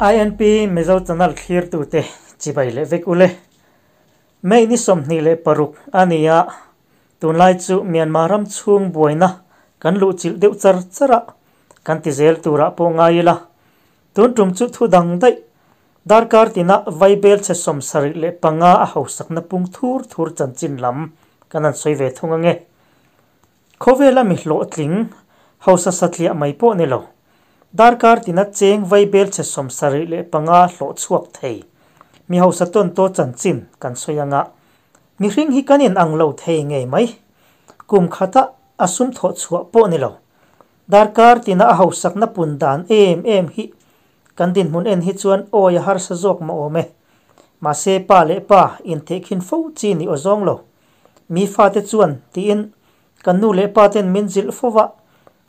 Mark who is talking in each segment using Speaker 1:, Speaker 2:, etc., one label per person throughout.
Speaker 1: INP Mizo Channel thlirtute chibai leh vek ule. May ni 26 a ni a, tunlai chu Myanmar ram chhung buaina kan luhchilh deuh char char a, kan ti zel turah pawh ngai ila. Tun tum chu thu dang daih, darkar tina vaibel chhe 75 a hausakna pung thur thur chanchin lam kan han sawi ve thung ange. Khawvela mi hlawhtling, hausa satliah mai pawh ni lo. Darkar tina cheng vaibel chhe 75 hlawh chhuak thei. Mi hausa tawn taw chanchin kan sawi anga. Mihring hi kan in ang lo thei ngei mai. Kum khata a sum thawh chhuah pawh ni lo. Darkar tina a hausakna pun dan em em hi kan dinhmun en hi chuan awi a harsa zawk mah awm e. Mahse pa leh pa inthehkhin fo chi ni aw zawng lo. Mi fate chuan tiin kan nu leh pa ten min zilh fo va,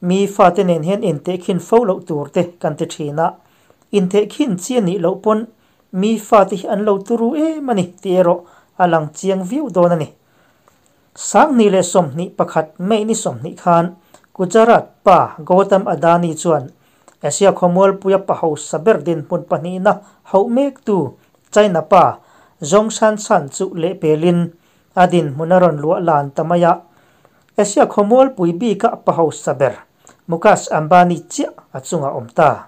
Speaker 1: mi fate nen hian intehkhin fo loh tur te kan ti thin a. Inthehkhin chi a nih loh pawn mi fate hi an lo turu em a ni tih erawh a lang chiang viau dawn a ni. 2021 May ni 20 khan Gujarat pa Gautam Adani chuan Asia khawmualpuia pa hausa ber dinhmun pahnihna hauh mektu China pa Zhong Shanshan chu lehpelin a dinhmun a rawn luah lan ta mai a. Asia khawmualpui bika pa hausa ber Mukesh Ambani chiah a chungah awm ta.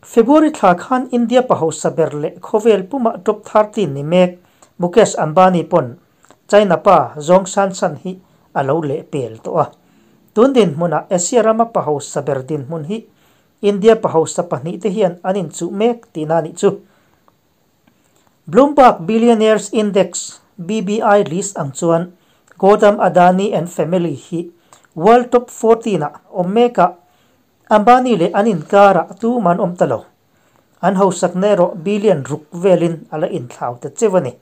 Speaker 1: February thla khan India pa hausa ber leh khawvel pumah top 13 ni mek Mukesh Ambani pawn China pa Zhong Shanshan hi a lo lehpel tawh a. Tun dinhmunah Asia rama pa hausa ber dinhmun hi India pa hausa pahnih te hian an inchuh mek tihna a nih chu. Bloomberg Billionaires Index, BBI, list ang chuan Gautam Adani and family hi World Top 14 ah awm mek a, Ambani leh an inkarah tuman awm ta lo. An hausakna erawh billion ruk velin a la inthlau ta cheu a ni.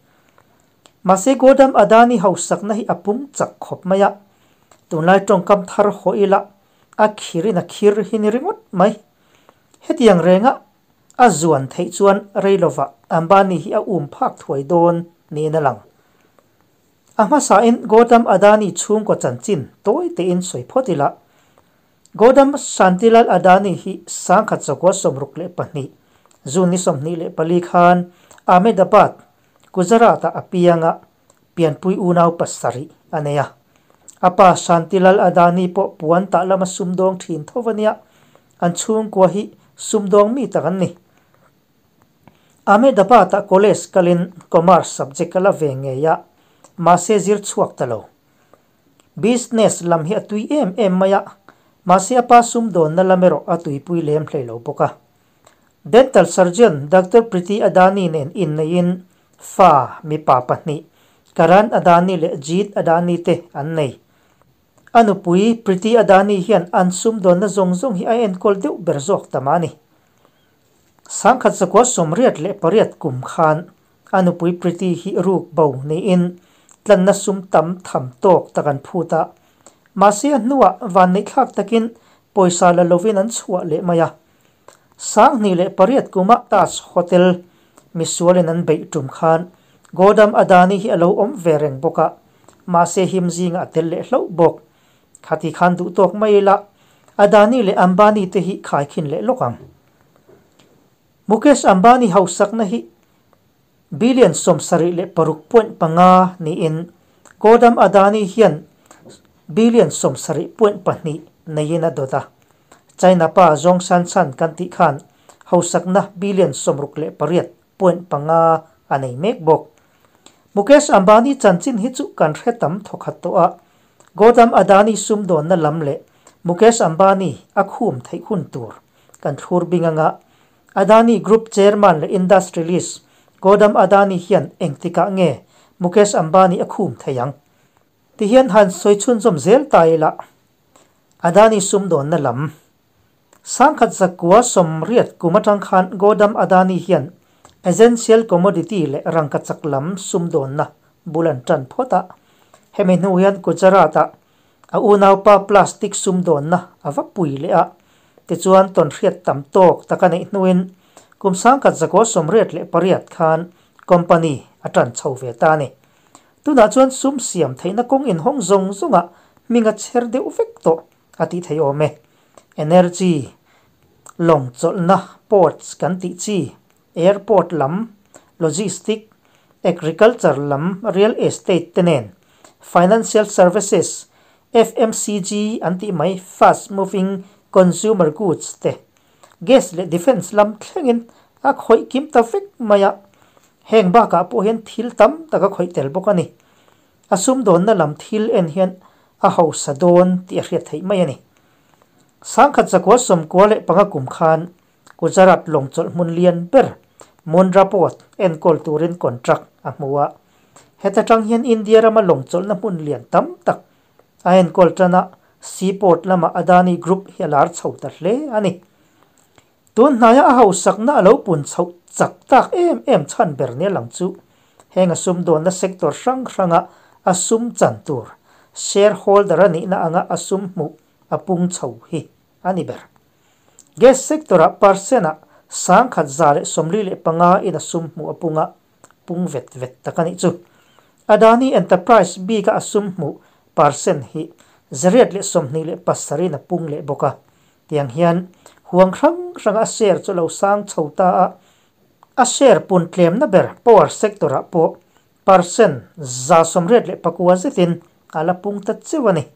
Speaker 1: Mahse Gautam Adani hausakna hi a pung chak khawp mai a, tunlai tawngkam thar haw ila a khirin a khir hi ni ringawt mai. Hetiang renga a zuan theih chuan rei lova Ambani hi a um phak thuai dawn niin a lang. A hmasain Gautam Adani chhungkaw chanchin tawi tein sawi phawt ila. Gautam Shantilal Adani hi 1962 June ni 24 khan Ahmedabad, Gujarat-ah a piang a, pianpui unau pasarih a nei a. A pa Shantilal Adani pawh puan tah lama sumdawng thin tho a nia, an chhungkua hi sumdawng mi tak an ni. Ahmedabad-ah college kalin commerce subject a la ve ngei a, mahse zir chhuak ta lo. Business lam hi a tui em em mai a, mahse a pa sumdawnna lam erawh a tuipui lem hlei lo bawk a. Dental surgeon Doctor Priti Adani nen inneiin fa mipa pahnih Karan Adani leh Jeet Adani te an nei. A nupui Priti Adani hian an sumdawnna zawng zawng hi a enkawl deuh ber zawk ta mah a ni. 1988 kum khan a nupui Priti hi ruk bo niin tlanna sum tam tham tawk tak an phut a. Mahse a hnuah vanneihthlak takin pawisa la lovin an chhuah leh mai a. 2008 kuma Taj Hotel misualin an beih tum khan Gautam Adani hi a lo awm ve reng bawk a, mahse him zingah a tel leh hlauh bawk. Khati khan duh tawk mai ila, Adani leh Ambani te hi khaikhin leh lawk ang. Mukesh Ambani hausakna hi billion 76.5 niin Gautam Adani hian billion 70.2 neiin a dawt a. China pa Zhong Shanshan kan tih khan hausakna billion 68.5 a nei mek bawk. Mukesh Ambani chanchin hi chu kan hre tam thawkhat tawh a. Gautam Adani sumdawnna lam leh Mukesh Ambani a khum theih hun tur kan thlur bing anga Adani Group Chairman leh Industrialist Gautam Adani hian engtikah nge Mukesh Ambani a khum thei ang? Tihian han sawi chhunzawm zel ta ila Adani sumdawnna lam 1980 kum atang khan Gautam Adani hian essential commodity leh rangkachak lam sumdawnna bulan tan phawt a. Hemi hnu hian Gujarat-ah a unaupa plastic sumdawnna a va pui leh a. Tichuan tawnhriat tam tawk tak a neih hnuin kum 1988 khan company a tan chho ve ta a ni. Tunah chuan sum siam theihna kawng inhawng zawng zawngah hming a chher deuh vek tawh a tih thei awm e. Energy, Lawng chawlhna, ports kan tih chi, airport lam, logistic, agriculture lam, real estate te nen, financial services, FMCG an tih mai fast moving consumer goods te, gas leh defence lam thlengin a khawih kim ta vek mai a. Heng bakah pawh hian thil tam tak a khawih tel bawk a ni. A sumdawnna lam thil en hian a hausa dawn tih a hriat theih mai a ni. 1995 kum khan Gujarat lawng chawlh hmun lian ber Mundra Port enkawl turin contract a hmu a. Heta tang hian India rama lawng chawlhna hmun lian tam tak a enkawl tan a, seaport lama Adani Group hi a lar chho ta hle a ni. Tun hnaia a hausakna a lo pun chhoh chak tak em em chhan ber nia lang chu heng a sumdawnna sector hrang hranga a sum chan tur shareholder a nihna anga a sum hmuh a pung chho hi a ni ber. Gas sector-ah percent-ah 1145 in a sum hmuh a pung a, pung vet vet tak a nih chu. Adani Enterprise bika a sum hmuh percent hi 827 in a pung leh bawk a. Tiang hian huang hrang hranga a share chu a lo sang chho ta a, a share pun tlemna ber power sector-ah pawh percent 89 zetin a la pung ta cheu a ni.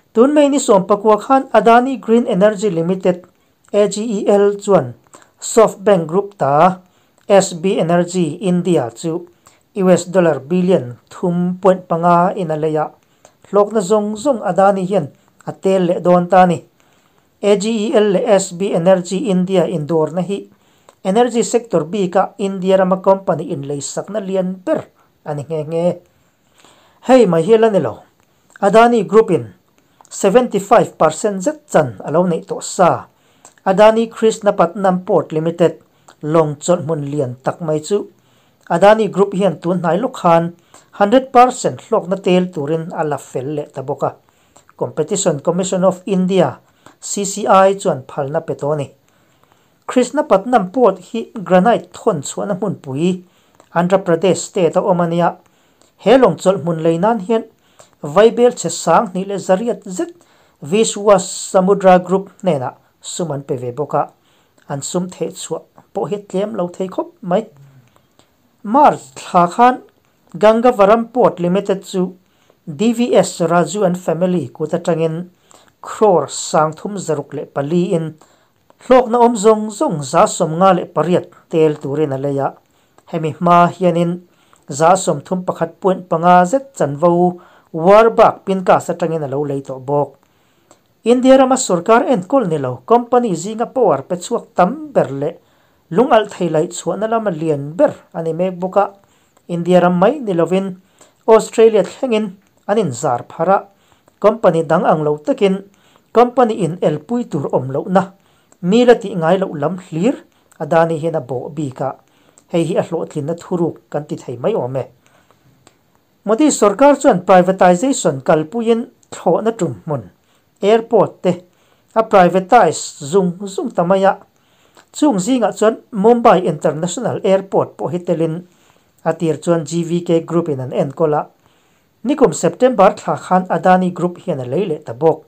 Speaker 1: Tun May ni 19 khan Adani Green Energy Limited, AGEL, chuan SoftBank Group ta SB Energy India chu US dollar billion thum point panga in a lei a, hlawkna zawng zawng Adani hian a tel leh dawn ta a ni. AGEL leh SB Energy India indawrna hi energy sector bika India rama company inleisakna lian ber a ni nghe nghe. Hei mai hi la ni lo, Adani Group in 75% zet chan a lo neih tawh sa. Adani Krishnapatnam Port Limited lawng chawlh hmun lian tak mai chu Adani Group hian tun hnai lawk khan 100% hlawkna tel turin a la fel leh ta bawk a. Competition Commission of India, CCI, chuan phalna pe tawh a ni. Krishnapatnam Port hi granite thawn chhuahna hmunpui Andhra Pradesh state a awm a nia. He lawng chawlh hmun lei nan hian vaibel chhe 2800 zet Vishwas Samudra Group hnenah sum an pe ve bawk a, an sum theh chhuah pawh hi tlem lo thei khawp mai. March thla khan Gangavaram Port Limited chu DVS Raju and Family kut atangin crore 364 in hlawkna awm zawng zawng 58 tel turin a lei a, hemi hma hianin 31.5 zet chanvo Warburg Pincus atangin a lo lei tawh bawk. India rama sorkar enkawl ni lo company zinga power pe chhuak tam ber leh lungalh thei laih chhuahna lama lian ber a ni mek bawk a, India ram mai ni lovin Australia thlengin an inzar phar a, company dang ang lo takin company in elpui tur awm lohna mi la tih ngai loh lam hlir Adani hian a bawh bik a, hei hi a hlawhtlinna thuruk kan ti thei mai awm e. Modi sorkar chuan privatization kalpuiin thlawhna tum hmun, airport, te a privatize zung zung ta mai a, chung zingah chuan Mumbai International Airport pawh hi telin a tir chuan GVK Group in an enkawl a, nikum September thla khan Adani Group hian a lei leh ta bawk.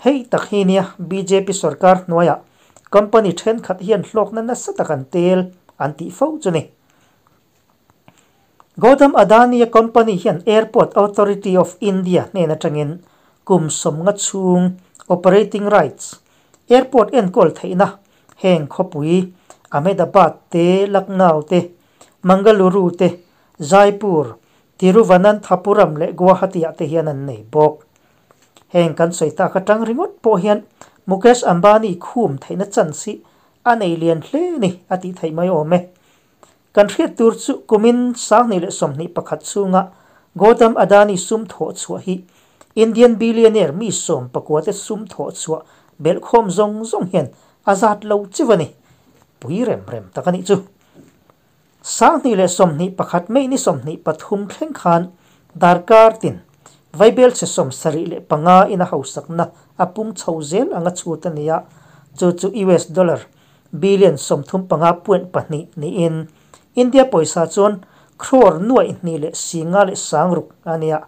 Speaker 1: Hei tak hi nia bjp sorkar hnuaiah company thenkhat hian hlawkna nasa tak an tel an tih fo chu ni. Gautam Adani-a company hian Airport Authority of India hnen atangin kum 50 chhung operating rights, airport enkawl theihna, heng khawpui Ahmedabad te, Lucknow te, Mangaluru te, Jaipur, Tiruvananthapuram leh Guwahati-ah te hian an nei bawk. Heng kan sawi tak atang ringawt pawh hian Mukesh Ambani khum theihna chance hi a nei lian hle a ni a tih theih mai awm e. Kan hriat tur chu kumin 2021 chhunga Gautam Adani sum thawh chhuah hi Indian billionaire mi 19 te sum thawh chhuah belhkhawm zawng zawng hian a zat lo chiu a ni. Pui rem rem tak a nih chu. 2021 May ni 23 thleng khan darkar tin vaibel chhe 75 in a hausakna a pung chho zel anga chhut a ni a, chu chu US dollar billion 35.2 niin India pawisa chuan crore nuaih hnih leh singa leh sangruk a nia.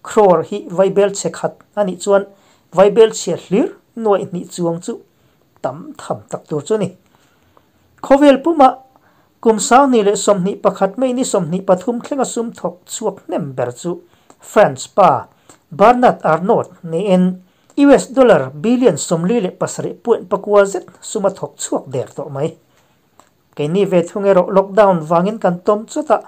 Speaker 1: Crore hi vaibel chhe khat a nih chuan vaibel chhia hlir nuaih hnih chuang chu tam tham tak tur chu ni. Khawvel puma kum 2021 May ni 23 thlenga sum thawk chhuak hnem ber chu France pa Bernard Arnault niin US dollar billion 47.4 zet sum a thawk chhuak der tawh mai. Keini ve thung erawh lockdown vangin kan tawm chawt a,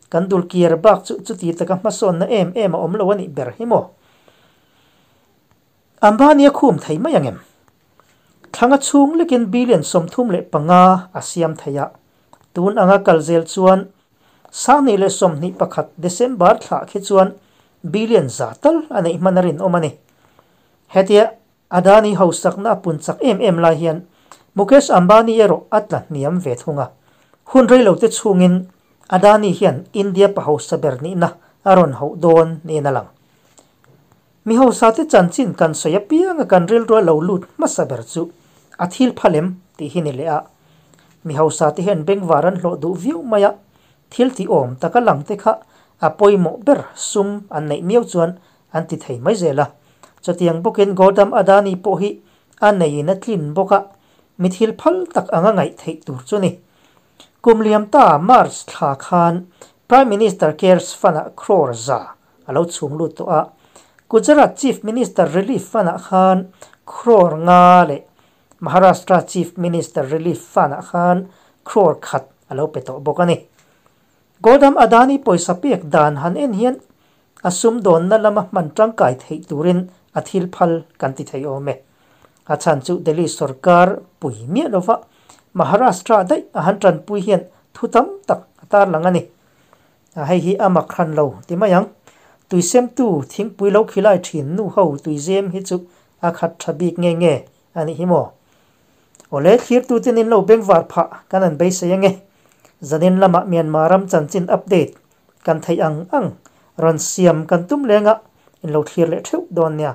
Speaker 1: kan dul kiar bak chu chuti taka hmasawnna em em a awm lo a nih ber hi maw? Ambani a khum thei mai ang em? Thlanga chhung lekin billion 35 a siam thei a, tun anga kal zel chuan 2021 December thlah khi chuan billion 100 tal a neih hman a rinawm a ni. Hetia Adani hausakna a pun chak em em lai hian Mukesh Ambani erawh a tla hniam ve thung a. Hun reilote chhungin Adani hian India pa hausa ber nihna a rawn hauh dawn niin a lang. Mi hausate chanchin kan sawi apianga kan rilru a lo lut hmasa ber chu a thil pha lem tih hi ni leh a. Mi hausate hian bengvar an hlawh duh viau mai a, thil ti awm taka lang te kha a pawimawh ber sum an neih miau chuan an ti thei mai zel a. Chutiang bawkin Gautam Adani pawh hi a neiin a tlin bawk a, mi thil phal tak anga ngaih theih tur chu ni. Kum liam ta March thla khan Prime Minister Cares Fund-ah crore 100 a lo chhung lut tawh a, Gujarat Chief Minister Relief Fund-ah khan crore 5 leh Maharashtra Chief Minister Relief Fund-ah khan crore 1 a lo pe tawh bawk a ni. Gautam Adani pawisa pek dan han en hian a sumdawnna lama hman tangkai theih turin a thil phal kan ti thei awm e. A chhan chu Delhi sorkar pui miah lova Maharashtra daih a han tanpui hian thu tam tak a tarlang a ni. Hei hi a mak hran lo ti mai ang. Tuisemtu thingpui lo khilai thin nu ho tuizem hi chu a khat tha bik nge nge a nih hi maw. Awle thlirtute nin lo bengvar phah kan an beisei ange. Zanin lama Myanmar ram chanchin update kan theih ang ang rawn siam kan tum lenga in lo thlir leh theuh dawn nia.